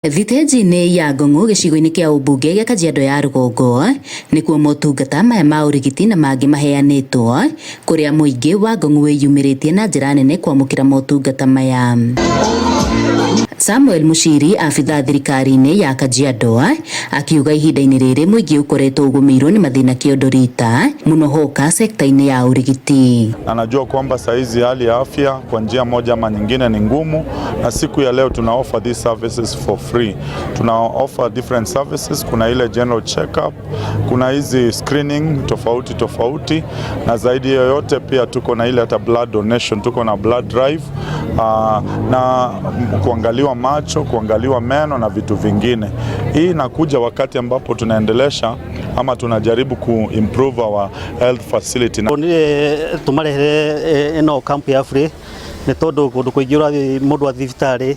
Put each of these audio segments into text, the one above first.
Thitĩnji-inĩ ya Ngong'o gĩcigo-inĩ kĩa ũmbunge gĩa Kajiado ya rũgongo nĩkuo motungata maya ma ũrigiti na mangĩ maheanĩtwo kũrĩa mũingĩ wa Ngong'o wĩyumĩrĩtie na njĩra nene kwamũkĩra motungata maya. Samuel Muchiri abithaa thirikari-inĩ ya Kajiado akiuga ihinda-inĩ rĩrĩ mũingĩ ũkoretwo ũgũmĩirwo nĩ mathĩna kĩondo rita mũno hoka sekta-inĩ ya ũrigiti. Na najua kwamba saizi hali ya afya kwa njia moja ama nyingine ni ngumu, na siku ya leo tuna offer these services for free. Tuna offer different services, kuna ile general checkup, kuna hizi screening tofauti tofauti, na zaidi ya yote pia tuko na ile hata blood donation, tuko na blood drive na kuangaliwa macho, kuangaliwa meno na vitu vingine. Hii inakuja wakati ambapo tunaendelesha ama tunajaribu ku improve our health facility. Onire tumarehere ĩno camp ya free nĩ tondũ kũndũ kũingĩ ũrathiĩ mũndũ athiĩ thibitarĩ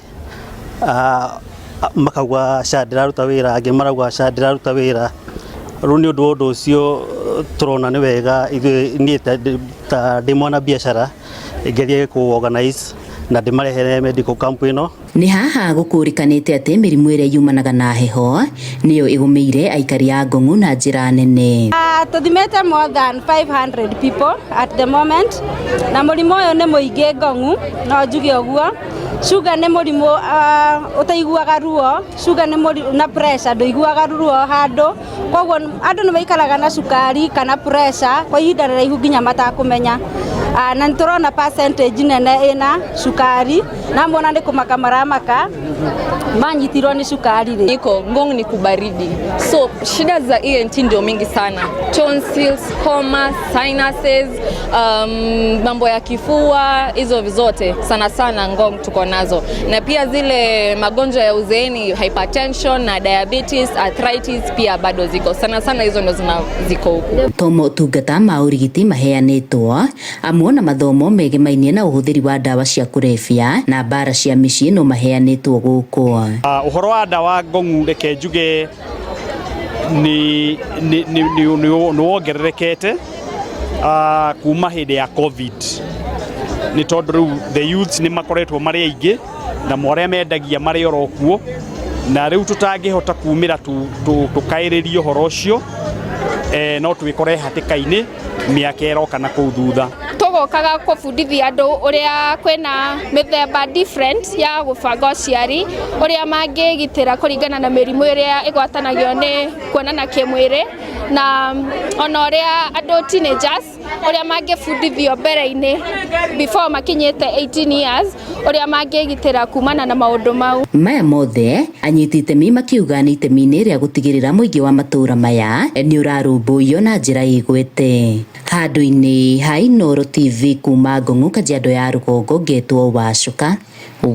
makauga SHA ndĩraruta wĩra, angĩ marauga SHA ndĩraruta wĩra. Rĩu nĩ ũndũ wa ũndũ ũcio tũrona nĩ wega ithuĩ niĩ ta ndĩ mwana biacara ngerie kũ organize na ndĩmarehere medical camp ĩno. Nĩ haha gũkũrĩkanĩte atĩ mĩrimũ ĩrĩa yumanaga na heho nĩyo ĩgũmĩire aikari a Ngong'o na njĩra nene. Tũthimĩte more than 500 people at the moment, na mũrimũ ũyũ nĩ mũingĩ Ngong'u, no njuge ũguo. Sugar nĩ mũrimũ ũtaiguaga ruo, sugar nĩ mũrimũ na pressure ndũiguaga ruo handũ, koguo andũ nĩ maikaraga na cukari kana pressure kwa ihinda rĩraihu nginya matakũmenya. Na nĩ tũrona percentage nene ĩna cukari, na mona nĩ kũmaka maramaka manyitirwo nĩ cukari rĩ. Iko Ngong ni kubaridi, so shida za ENT ndio mingi sana, tonsils, homa, sinuses, mambo ya kifua, hizo zote sana sana Ngong tuko nazo, na pia zile magonjwa ya uzeeni, hypertension na diabetes, arthritis pia bado ziko sana sana, hizo ndo zina ziko huku. To motungata ma ũrigiti maheanĩtwo amwe na mathomo megemainie na ũhũthĩri wa ndawa cia kũrebia na mbara cia mĩciĩ no maheanĩtwo gũkũ. Ũhoro wa ndawa Ngong'u, reke njuge nĩ wongererekete kuma hĩndĩ ya COVID, nĩ tondũ rĩu the youths nĩ makoretwo marĩ aingĩ na arĩa mendagia marĩ oro kuo, na rĩu tũtangĩhota kumĩra tũkaĩrĩrie ũhoro ũcio, no twĩkore hatĩka-inĩ mĩaka ĩroka na kũu thutha. Tũgokaga kũbundithia andũ ũrĩa kwĩna mĩthemba different ya gũbanga ũciari, ũrĩa mangĩgitĩra kũringana na mĩrimũ ĩrĩa ĩgwatanagio nĩ kuonana kĩmwĩrĩ, na ona ũrĩa andũ teenagers ũrĩa mangĩbundithio mbere-inĩ before makinyĩte 18 years, ũrĩa mangĩgitĩra kumana na maũndũ mau. Maya mothe anyiti itemi makiuga nĩ itemi-inĩ rĩa gũtigĩrĩra mũingĩ wa matũũra maya nĩ ũrarũmbũiyo na njĩra ĩgwete. Handũ-inĩ ha Inooro TV kuma Ngong'o, Kajiado ya rũgongo, ngetwo Wacuka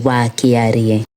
wa Kĩarie.